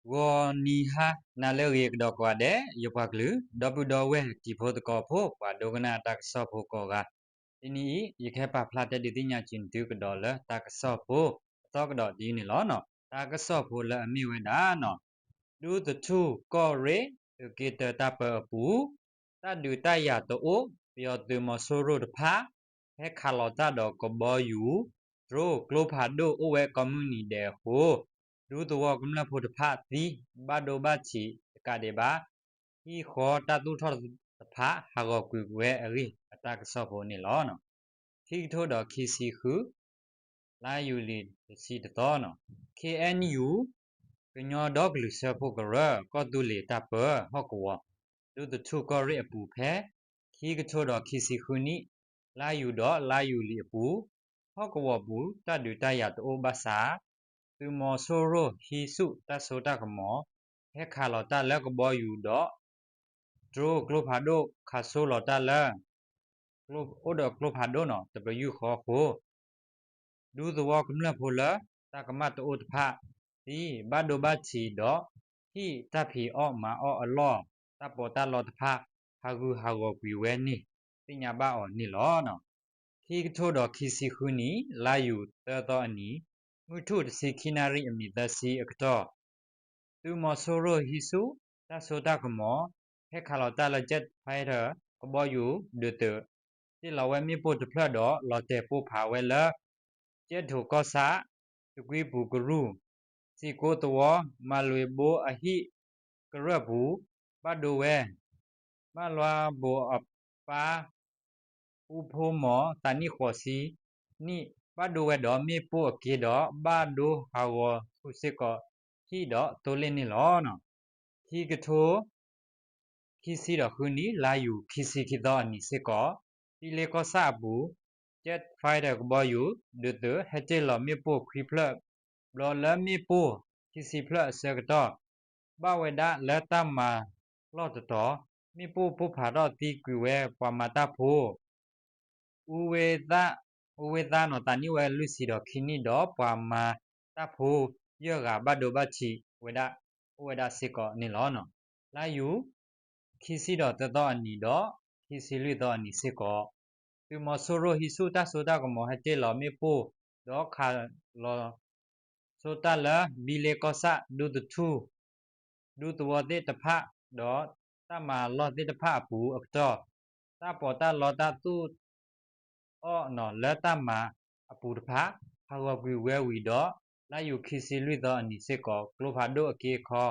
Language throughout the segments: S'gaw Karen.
ဂီၤနံၤဟါနၤလၢအဂ့ၤကဒီးကိးဂၤဒဲး ယပှၤကလုာ် ဒီပုၢ်ဒီဝဲၢ်တံၤဖိသကိးဖိ ပှၤဒိကနၣ်တၢ်ကစီၣ်ဖိကိးဂၤ, တနံၤအံၤ ယကဟဲပာ်ဖျါတဲဒုးသ့ၣ်ညါစ့ၢ်ကီးသုကဒီးလၢတၢ်ကစီၣ်ဖိ အသီကဒီးဒ်အံၤန့ၣ်လီၤ. တၢ်ကစီၣ်ဖိလၢအမ့ၢ်ဝဲဒၣ် ဒူသထူၣ်ကီၢ်ရ့ၣ် သုးက့တၢတၢ်ပၢအပူၤ တၢ်ဒုးတၢ်ယၤတအိၣ် ပယီၤသုးမီၤစိရိၣ်တဖၣ် ဟဲခးလီၤတၢ်ဒီးကဘီယူၤ drone ကျိဖးဒိၣ်အိၣ်ဝဲကိးမုၢ်နံၤဒဲးအဃိ ဒူသဝီကမျၢၢ်ဖိတဖၣ်သံ ဘၣ်ဒိဘၣ်ထံးတကးဒံးဘၣ် ဟံၣ်ဃီတၢ်သူၣ်ထီၣ်တဖၣ် ဟးဂီၤကွံာ်ဝဲအဂ့ၢ်အတၢ်ကစီၣ်ဖိန့ၣ်လီၤ. ခံကထိဒီးခံဆံဃု လါယူၤလံတဆံတသီန့ၣ် ခ့ၣ်အဲၣ်ယူၣ် ကညီဒီကလုာ်စၢဖှိၣ်ကရၢ ကီၢ်သူလ့ၤတၢ်ပၢဟီၣ်ကဝီၤ ဒူသထူၣ်ကီၢ်ရ့ၣ်အပူၤဖဲ ခံကထိဒီးခံဆံဃုနံၣ် လါယူၤဒီးလါယူၤလံအပူၤ ဟီၣ်ကဝီၤပူၤ တၢ်ဒုးတၢ်ယၤတအိၣ်ဘၣ်ဆၣ် သုးမီၤစိရိၣ်ဟံးဆူၣ်တၢ်စိတၢ်ကမီၤ ဟဲခးလီၤတၢ်လၢကဘီယူၤဒီး drone ကျိဖးဒိၣ်ခးစိလီၤတၢ်လၢ အိၣ်ဒီးကျိဖးဒိၣ်န့ၣ် တပယူာ်ဃီအဃိ ဒူသဝီကမျၢၢ်ဖိလၢတၢ်ကမၣ်တအိၣ်တဖၣ် သံဘၣ်ဒိဘၣ်ထံးဒီး ဟံၣ်တၢ်ဖံးအီၣ်မၤအီၣ်အလီၢ် တၢ်ပီးတၢ်လီတဖၣ် ဟးဂူာ်ဟးဂီၤကွံာ်ဝဲန့ၣ် သ့ၣ်ညါဘၣ်အီၤန့ၣ်လီၤ. ခံကထိဒီးခံဆံဃုနံၣ် လါယူၤသၢသီအနံၤ မုၢ်ထူၣ်တဆံခံနၣ်ရံၣ်အမံးသၢဆံအကတီၢ် သုးမီၤစိရိၣ်ဟံးဆူၣ်တၢ်စိတၢ်ကမီၤ ဟဲခးလီၤတၢ်လၢ jet fighter ကဘီယူၤဒုးသုး တ့ၢ်လီၤဝဲမ့ၣ်ပိၢ်တဖျၢၣ်ဒီး လီၤတဲာ်ပိၢ်ဖးဝဲလၢ ကဲထိၣ်ကီၢ်ဆၣ် သကွံပူၤကရူၢ် စံၣ်ကိသဝီ မၤလွံၢ်ဘိအဟံၣ်ကရၢၢ်ပူၤ ဘၣ်ဒိဝဲ မၢလွါဘိအပၢ် အူဖိမီၤ သးနံၣ်ဃိးဆံနံၣ် ဘၣ်ဒိဝဲဒီးမ့ၣ်ပိၢ်အက့ဒီး ဘၣ်ဒိဟးဂီၤဆူၣ်စ့ၢ်ကီးဟံၣ်ဒီးသိလ့ၣ်န့ၣ်လီၤ. ခံကထိ ခံဆံဒီးဃုနံၣ် လါယူၤခံဆံခံသီအနံၤစ့ၢ်ကီး ဘံလ့ကီၢ်ဆၣ်အပူၤ jet fighter ကဘီယူၤ ဒုးသုး ဟဲတ့ၢ်လီၤမ့ၣ်ပိၢ်ခွံဖျၢၣ် ဘျီလၢမ့ၣ်ပိၢ်ခံဆံဖျၢၣ်အဆၢကတီၢ် ဘၣ်ဝဲဒၣ်လၢတၢ်မၤလီၢ်တတီၤ မ့ၣ်ပိၢ်ပိၢ်ဖးထီၣ်သံကွံာ်ဝဲပှၤမၤတၢ်ဖိ အူဝ့သၣ် အူဝ့သၣ်န့ၣ် သးနံၣ်ဝဲလွံၢ်ဆံဒီးခံနံၣ်ဒီး ပှၤမၤတၢ်ဖိ ယဲၢ်ဂၤဘၣ်ဒိဘၣ်ထံးဝဲဒၣ် အိၣ်ဝဲဒၣ်စ့ၢ်ကီးန့ၣ်လီၤ. လါယူၤ ခံဆံဒီးသၢသီအနံၤဒီး ခံဆံလွံၢ်သီအနံၤစ့ၢ်ကီး သုးမီၤစိရိၣ်ဟံးဆူၣ်တၢ်စိတၢ်ကမီၤ ဟဲတ့ၢ်လီၤမ့ၣ်ပိၢ် ဒီးခးလီၤစိတၢ်လၢ ဘံလ့ကီၢ်ဆၣ် ဒူသထူၣ် ဒူသဝီသ့ၣ်တဖၣ် ဒီးတၢ်မၤလီၢ်သ့ၣ်တဖၣ်အပူၤအကတီၢ် တၢ်ပီးတၢ်လီတၢ်သူၣ် အီၣ်န့ၣ်လၢတၢ်မၤအပူၤတဖၣ် ဟးဂီၤကွံာ်ဝဲဝံၤဒီး လါယူၤခံဆံလွံၢ်သီအနံၤစ့ၢ်ကီး ကျိဖးဒိၣ်အက့အခီ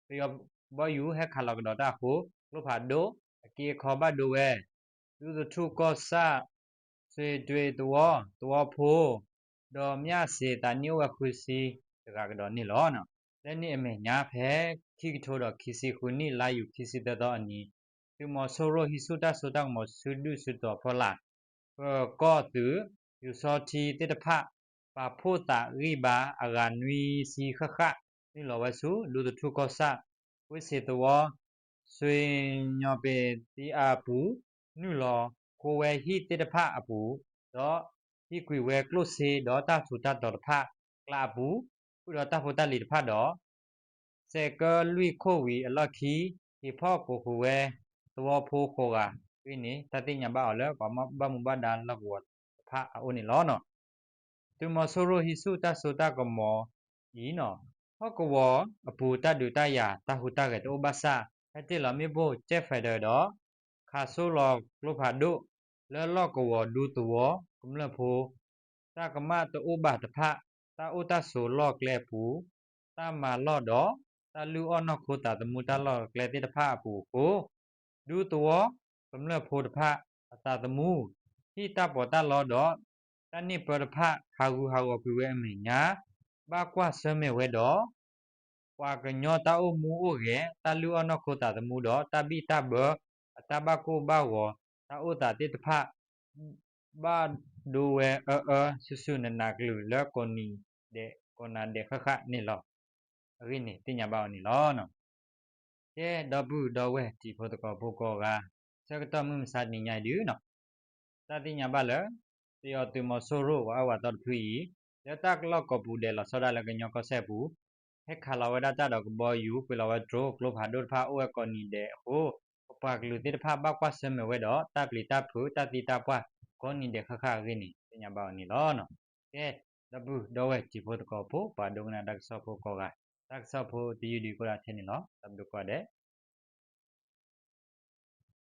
ပယီၤဘီယူၤဟဲခးလီၤကဒီးတၢ်အဃိ ကျိဖးဒိၣ်အက့အခီဘၣ်ဒိဝဲ ဒူသထူၣ်ကီၢ်ဆၣ် စွ့ၤတွ့ၤသဝီ သဝီဖိ ဒီးမၠၣ်စ့ၤ သးနံၣ်အိၣ်ဝဲဃုဆံတဂၤကဒီးန့ၣ်လီၤ. လၢန့ၣ်အမဲာ်ညါဖဲ ခံကထိဒီးခံဆံဃုနံၣ် လါယူၤခံဆံသၢသီအနံၤ သုးမီၤစိရိၣ်ဟံးဆူၣ်တၢ်စိတၢ်ကမီၤဆူဒုၣ်စုတီၤဖီလာ် ပၢၤကီၢ်သုး ပျူစောထီးသ့ၣ်တဖၣ် ပာ်ဖှိၣ်သးဂံၢ်ဘါအဂၤနွံဆံဃၣ်ဃၣ် နုာ်လီၤဝဲဆူ ဒူသထူၣ်ကီၢ်ဆၣ် ဝ့ၢ်စ့ၤသဝီ စွ့ၤညီပ့ၤသံအါအပူၤ နုာ်လီၤဃိဝဲဟံၣ်သ့ၣ်တဖၣ်အပူၤ ဒီးဟံးကွံာ်ဝဲကျိၣ်စ့ဒီးတၢ်ထူးတၢ်တီၤတဖၣ် ကျးအပူၤ ဃုာ်ဒီးတၢ်ဖိတၢ်လံၤတဖၣ်ဒီး စဲးကၢလွံၢ်ခိၣ်ဝံၤအလီၢ်ခံ ဟ့ၣ်ဖီၣ်ကိးဃုာ်ဝဲသဝီဖိဃိးဂၤအဂ့ၢ်န့ၣ် တၢ်သ့ၣ်ညါဘၣ်အီၤလၢပှၤဘၣ်မူဘၣ်ဒါလီၢ်ကဝီၤတဖၣ်အအိၣ်န့ၣ်လီၤ. သုးမီၤစိရိၣ်ဟံးဆူၣ်တၢ်စိတၢ်ကမီၤအံၤန့ၣ် ဟီၣ်ကဝီၤအပူၤတၢ်ဒုးတၢ်ယၤတၢ်ဟူးတၢ်ဂဲၤတအိၣ်ဘၣ်ဆၣ် ဟဲတ့ၢ်လီၤမ့ၣ်ပိၢ် jet fighter ဒီး ခးစိလီၤကျိဖးဒိၣ် လၢလီၢ်ကဝီၤဒူသဝီကမျၢၢ်ဖိ တၢ်ကမၣ်တအိၣ်ဘၣ်တဖၣ် တၢ်အိၣ်တၢ်ဆိးလီၢ်ကျဲအပူၤ တၢ်မၤလီၢ်ဒီး တၢ်လုၢ်အီၣ်နီၢ်ခိသးသမူတၢ်လီၢ်ကျဲသ့ၣ်တဖၣ်အပူၤအဃိ ဒူသဝီကမျၢၢ်ဖိတဖၣ်အသးသမူ ဟံၣ်တၢ်ပီးတၢ်လီဒီး တၢ်န့ၢ်ပၢတဖၣ် ဟးဂူာ်ဟးဂီၤကွံာ်ဝဲအမဲာ်ညါ ဘၣ်ကွၢ်ဆၢၣ်မဲာ်ဝဲဒီး ပှၤကညီတၢ်အိၣ်မူအိၣ်ဂဲၤ တၢ်လုၢ်အီၣ်နီၢ်ခိသးသမူဒီး တၢ်ဘံၣ်တၢ်ဘၢ အတၢ်ဘၣ်ကိၢ်ဘၣ်ဂီၤ တၢ်အိၣ်သးသ့ၣ်တဖၣ် ဘၣ်ဒိဝဲအၢအၢ ဆူၣ်ဆူၣ်နးနးကလုာ်လၢကိးနံၤဒဲး ကိးနၤဒဲးဃၣ်ဃၣ်န့ၣ်လီၤ. အဂ့ၢ်န့ၣ် သ့ၣ်ညါဘၣ်အီၤန့ၣ်လီၤ. ကဲ ဒီပုၢ်ဒီဝဲၢ်တံၤဖိသကိးဖိကိးဂၤ, ဆၢကတီၢ်မုၢ်မဆါတနံၤညါအံၤဒုး တၢ်သ့ၣ်ညါဘၣ်လၢ ပယီၤသုးမီၤစိရိၣ် ပှၤအၢပှၤသီတဖုအံၤ လၢတၢ်လီၢ်ကိးပူၤဒဲးလီၤဆီဒၣ်လၢကညီကီၢ်စဲၣ်အပူၤ, ဟဲခးလီၤဝဲဒၣ်တၢ်ဒီးကဘီယူၤ ပှ့ၤလီၤဝဲ drone ကျိဖးဒိၣ်တဖၣ်အိၣ်ဝဲကိးနံၤဒဲးအဃိ ပပှၤကလုာ်သ့ၣ်တဖၣ်ဘၣ်ကွၢ်ဆၢၣ်မဲာ်ဝဲဒီး တၢ်ပျံၤတၢ်ဖုး တၢ်သံတၢ်ပှၢ် ကိးနံၤဒဲးဃၣ်ဃၣ်အဂ့ၢ်န့ၣ် သ့ၣ်ညါဘၣ်အီၤန့ၣ်လီၤ. ကဲ, ဒီပုၢ်ဒီဝဲၢ်တံၤဖိသကိးဖိ ပှၤဒိကနၣ်တၢ်ကစီၣ်ဖိကိးဂၤ, တၢ်ကစီၣ်ဖိတယုၢ်ဒံးကအိၣ်ဒၣ်ထဲန့ၣ်လီၤ. တၢ်ဘျုးကိးဂၤဒဲး.